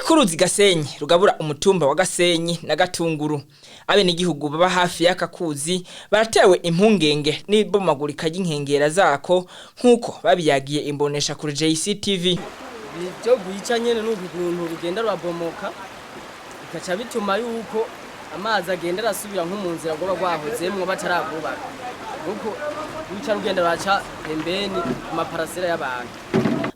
Ni ku ruzi Gasenyi rugabura umutumba wa Gasenyi na Gatunguru. Abenegihugu baba hafi y'aka kuzi baratewe impungenge n'ibomagurika ry'inkengera zako, nk'uko babiyagiye imbonesha kuri JCTV. Ibyo guhica nyene nuko ukuntu rugenda rurabomoka, bikaca bituma yuko amazi agenda arasubira nko mu nzira rwoba rwahozemwo batarabwubaka, nuko ruca rugenda ruraca pembeni ku maparasera y'abantu.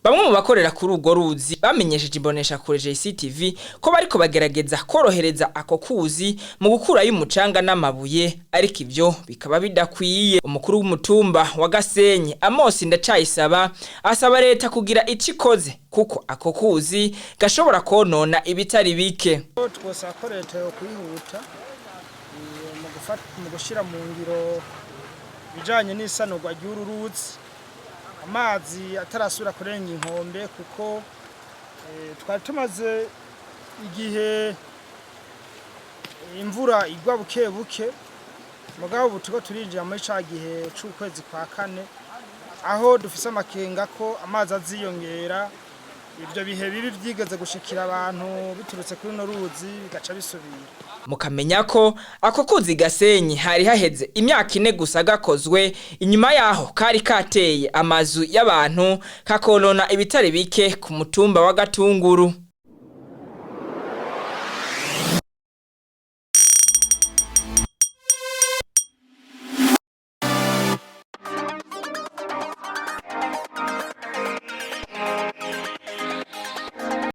Bamwe mu bakorera kuri urwo ruzi bamenyesheje imbonesha kure JCTV ko bariko bagerageza korohereza ako kuzi mu gukurayo umucanga n'amabuye, ariko ivyo bikaba bidakwiye. Umukuru w'umutumba wa Gasenyi, Amos Ndacayisaba, asaba leta kugira ico ikoze kuko ako kuzi gashobora konona ibitari bike. Twosaba ko leta yo kwihuta mu gushyira mu ngiro ibijyanye n'isanurwa ry'uru ruzi, amazi atarasubira kurenga inkombe, kuko twari tumaze igihe imvura igwa buke buke, mugabo ubu turiko turinjira muri ca gihe c'ukwezi kwa kane, aho dufise amakenga ko amazi aziyongera. Ibyo bihe bibi byigeze gushikira abantu biturutse kuri runo ruzi bigaca bisubira. Mukamenya ko ako kuzi Gasenyi hari haheze imyaka 4 gusa gakozwe, inyuma yaho kari kateye amazu y'abantu kakonona ibitari bike ku mutumba wa Gatunguru.